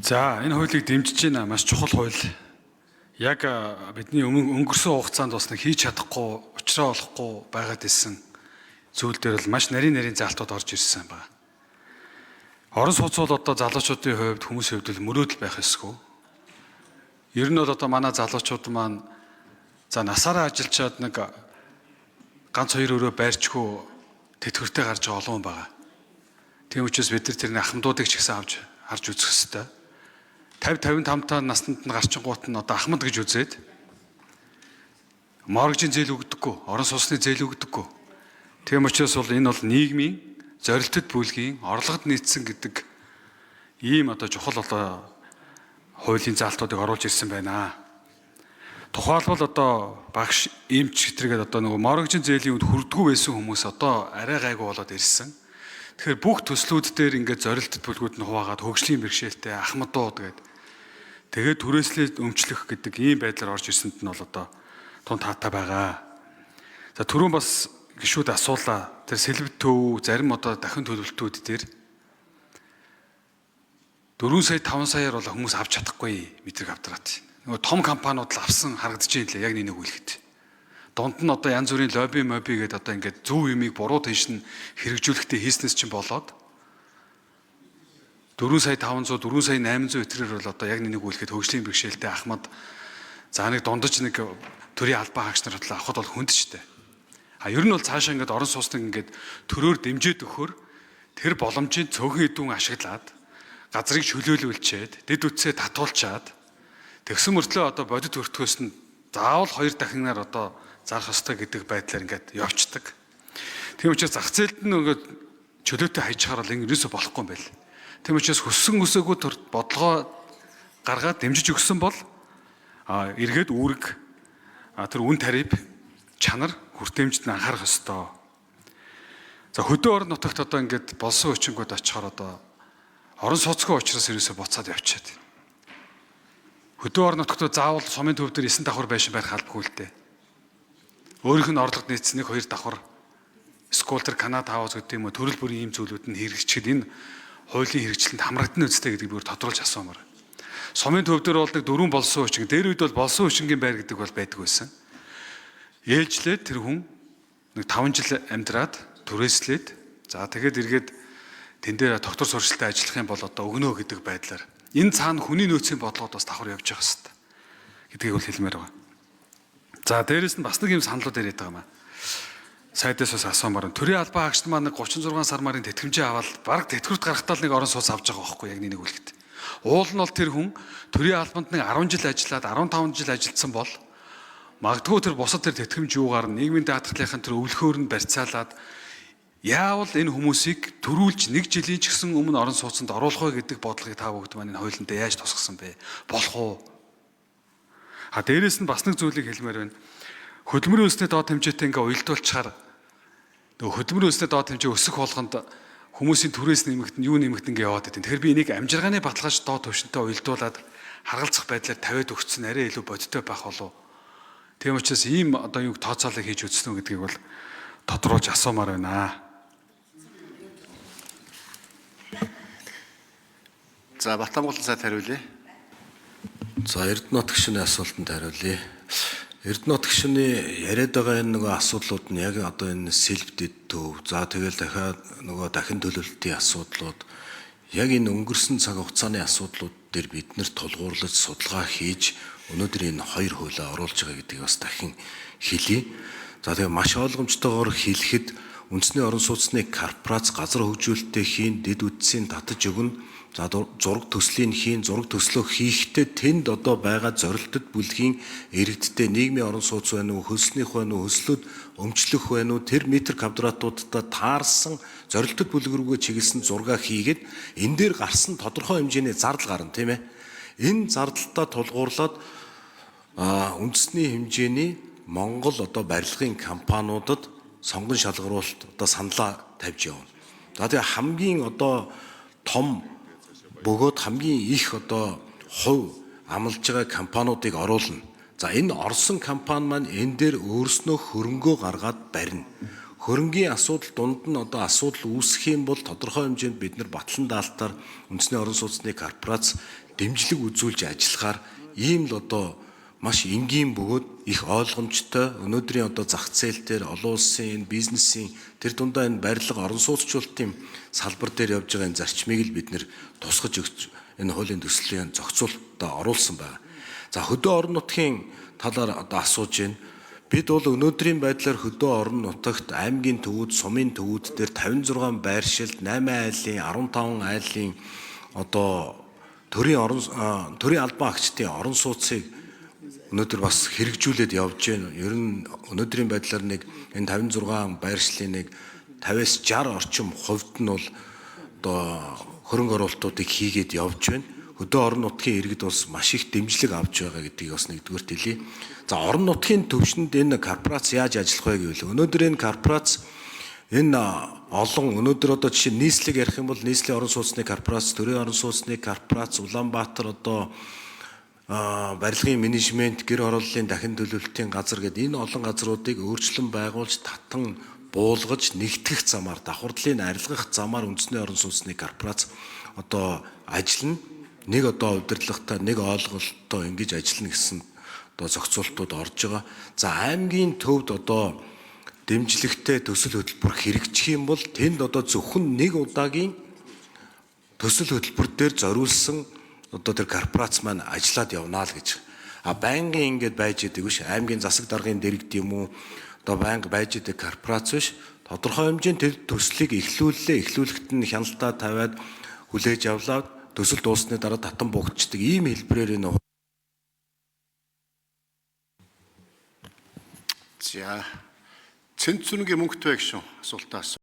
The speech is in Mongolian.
За, энэ хуулийг дэмжиж байна. Маш чухал хууль. Яг бидний өнгөрсөн хугацаанд бас нэг хийж чадахгүй, учраа олохгүй байгаад исэн зүйл дээр бол маш нарийн нарийн заалтууд орж ирсэн байна. Орон сууц бол одоо залуучуудын хувьд, хүмүүсийн хувьд л мөрөөдөл байх ёсгүй. Ер нь бол одоо манай залуучууд маань за насаараа ажиллачаад нэг ганц хоёр өрөө байрчгүй тэтгэвртэй гарч байгаа олон хүн байгаа. Тийм учраас бид нар тэрний ахмадуудыг ч гэсэн авч харж үзэх ёстой. 50 55 та наснд нь гарчингуут нь одоо ахмад гэж үзээд моргжийн зээл өгдөггүй, орон сууцны зээл өгдөггүй. Тийм учраас бол энэ бол нийгмийн зорилтод бүлгийн орлогод нийцсэн гэдэг ийм одоо чухал одоо хуулийн заалтуудыг оруулж ирсэн байна. Тухайлбал одоо багш, эмч гэтэргээд одоо нөгөө моргжийн зээлийн үнд хүрдгүү байсан хүмүүс одоо арай гайгүй болоод ирсэн. Тэгэхээр бүх төслүүд дээр ингээд зорилтод бүлгүүд нь хуваагаад хөгжлийн бэрхшээлтэй ахмадууд гээд тэгээд түрээслээ өмчлөх гэдэг ийм байдлаар орж ирсэнд нь бол одоо тун таатай байгаа. За, түрүүн бас гишүүд асуулаа. Тэр сэлбэт төв зарим одоо дахин төлөвлөлтүүд дээр 4 сая, 5 саяар бол хүмүүс авч чадахгүй метр квадрат. Нөгөө том компаниуд л авсан харагдаж байна лээ яг нэг үлэхэд. Дунд нь одоо янз бүрийн лобби моби гэдэг одоо ингээд зөв юмыг буруу тийш нь хэрэгжүүлэхдээ хийснээс чинь болоод 4 сая 500, 4 сая 800 өтрээр бол одоо яг нэг үлэхэд хөгжлийн бэрхшээлтэй ахмад, за нэг дундаж нэг төрийн албан хаагч нар бодлоо авахд бол хүнд ч дээ. А ер нь бол цаашаа ингээд орон сууцныг ингээд төрөөр дэмжиж өгөхөр тэр боломжийг цөөхөн хэдүүн ашиглаад газрыг чөлөөлүүлчээд дэд үтсээ татуулчаад тэгсэн мөртлөө одоо бодит өртгөөс нь заавал хоёр дахинаар одоо зарах ёстой гэдэг байдлаар ингээд явцдаг. Тийм учраас зах зээлд нь ингээд чөлөөтэй хайчаар бол ингэ ерөөсө болохгүй юм байл. Тийм учраас хүссэн хүсээгүй төр бодлогоо гаргаад дэмжиж өгсөн бол эргээд үүрэг, тэр үн тариф, чанар, хүртээмжид нь анхаарах ёстой. За, хөдөө орон нутагт одоо ингээд болсон хүчингүүд очихоор одоо орон сууцгүй учраас ерөөсө буцаад явчихэд. Хөдөө орон нутагт заавал сумын төв дээр 9 давхар байшин барих албагүй л дээ. Өөрийнх нь орлогод нийцсэн 1 2 давхар скул тэр Канада хаус гэдэг юм уу, төрөл бүрийн ийм зүйлүүд нь хэрэгжихэд энэ хуулийн хэрэгжилтэнд хамрагдана үстэй гэдгийг бүр тодруулж асуумаар. Сумын төв дээр бол нэг дөрвөн болсон хүчин. Дээр үед бол болсон хүчингийн байр гэдэг бол байдаг байсан. Ээлжлээд тэр хүн нэг 5 жил амьдраад түрээслээд, за тэгээд эргээд тэн дээр доктор сурчлалтай ажиллах юм бол одоо өгнө гэдэг байдлаар энэ цаана хүний нөөцийн бодлогод бас давхар явж явах хэрэгтэй гэдгийг бол хэлмээр байгаа. За, дээрэс нь бас нэг юм саналууд яриад байгаа юм аа. Сайдаас бас асуумаар. Төрийн албан хаагчид маань нэг 36 сар марын тэтгэмжээ аваад бараг тэтгэврт гарахтаа л нэг орон сууц авч байгаа байхгүй яг нэг үлгэт. Уул нь бол тэр хүн төрийн албанд нэг 10 жил ажиллаад 15 жил ажилласан бол магадгүй тэр бусад тэр тэтгэмж юугаар нийгмийн даатгалынхын тэр өвлөхөөр нь барьцаалаад яавал энэ хүмүүсийг төрүүлж нэг жилийн ч гэсэн өмнө орон сууцнд оруулах вэ гэдэг бодлогыг та бүгд маань энэ хуулинд яаж тусгасан бэ? Болох уу? А дээрэс нь бас нэг зүйлийг хэлмээр байна. Хөдөлмөрийн өсний доод хэмжээтэй ингээ уялдуулчихаар нөгөө хөдөлмөрийн өсний доод хэмжээ өсөх болгонд хүмүүсийн түрээс нэмэгдэн, юу нэмэгдэн ингээ яваад идэв. Тэгэхээр би энийг амжиргааны баталгааж доод түвшинтэй уялдуулаад харгалзах байдлаар тавиад өгсөн арай илүү бодиттой байх болов. Тийм учраас ийм одоо юг тооцоолыг хийж үзсэн үү гэдгийг бол тодруулж асуумаар байна. За, Батамгалан сайд хариулъя. За, Эрдэнэт гишүүний асуултанд хариулъя. Эрдэнэт гишүүний яриад байгаа энэ нөгөө асуудлууд нь яг одоо энэ сэлбдэд төв. За, тэгэл дахиад нөгөө дахин төлөвлөлтийн асуудлууд, яг энэ өнгөрсөн цаг хугацааны асуудлууд дээр бид нэр тулгуурлаж судалгаа хийж өнөөдөр энэ хоёр хуулиа оруулж байгаа гэдгийг бас дахин хэлье. За, тэгээ маш ойлгомжтойгоор хэлэхэд үндэсний орон сууцны корпорац газар хөгжүүлэлтээ хийн, дэд үдсийн татаж өгнө. За, зураг төслийн хийн, зураг төслөө хийхдээ тэнд одоо байгаа зорилтод бүлгийн иргэдтэй нийгмийн орон сууц байна уу, хөлснийх байна уу, хөслөд өмчлөх байна уу, тэр метр квадратуудад таарсан зорилтод бүлэг рүүгээ чиглэсэн зураг хийгээд энэ дээр гарсан тодорхой хэмжээний зардал гарна, тийм ээ. Энэ зардалтаа тулгуурлаад үндэсний хэмжээний Монгол одоо барилгын компаниудад сонгон шалгаруулалт одоо саналаа тавьж явна. За, тэгээ хамгийн одоо том бөгөөд хамгийн их одоо хувь амлаж байгаа компаниудыг оруулна. За, энэ орсон компани маань энэ дээр өөрснөө хөрөнгөө гаргаад барина. Хөрөнгийн асуудал дунд нь одоо асуудал үүсэх юм бол тодорхой хэмжээнд бид нар батлан даалтаар үндэсний орон сууцны корпорац дэмжлэг үзүүлж ажиллахаар ийм л одоо маш энгийн бөгөөд их ойлгомжтой өнөөдрийн одоо зах зээл дээр олон улсын энэ бизнесийн тэр дундаа энэ барилга орон сууцчлалтын салбар дээр явж байгаа энэ зарчмыг л бид нэр тусгаж өгч энэ хуулийн төслийн зохицуулалтад оруулсан байна. За хөдөө орон нутгийн талаар одоо асууж байна. Бид бол өнөөдрийн байдлаар хөдөө орон нутагт аймгийн төвүүд, сумын төвүүд дээр 56 байршилд 8 айлын, 15 айлын одоо төрийн албан агчдын орон сууцыг өнөөдөр бас хэрэгжүүлээд явж байна. Ер нь өнөөдрийн байдлаар нэг энэ 56 байршлын нэг 50-аас 60 орчим хувьд нь бол одоо хөрөнгө оруулалтуудыг хийгээд явж байна. Хөдөө орон нутгийн иргэд бас маш их дэмжлэг авч байгаа гэдгийг бас нэгдүгээрт хэлье. За орон нутгийн төвшөнд энэ корпорац яаж ажиллах вэ гэвэл өнөөдөр энэ корпорац энэ олон өнөөдөр одоо жишээ нь нийслэг ярих юм бол нийслэлийн орон сууцны корпорац, төрийн орон сууцны корпорац, Улаанбаатар одоо барилгын менежмент, гэр хорооллын дахин төлөвлөлтийн газар гэдэг энэ олон газруудыг өөрчлөн байгуулж татан буулгаж нэгтгэх замаар давхардлыг арилгах замаар үндэсний орон сууцны корпорац одоо ажиллана. Нэг одоо удирдлагатай, нэг ойлголттой ингэж ажиллана гэсэн одоо зохицуултууд орж байгаа. За аймгийн төвд одоо дэмжлэгтэй төсөл хөтөлбөр хэрэгжих юм бол тэнд одоо зөвхөн нэг удаагийн төсөл хөтөлбөр дээр зориулсан одоо тэр корпорац маань ажиллаад явнаа л гэж. А байнгын ингээд байж идэг биш. Аймгийн засаг даргын дэрэгд юм уу одоо байнга байж идэг корпорац биш. Тодорхой хэмжээнд тэр төслийг эхлүүллээ. Эхлүүлэхэд нь хяналтаа тавиад хүлээж авлаа. Төсөл дууссаны дараа татан буугдчихдаг ийм хэлбэрээр энэ За Цэнцүнгийн мөнгөтэй гишүүн асуултаа асуу.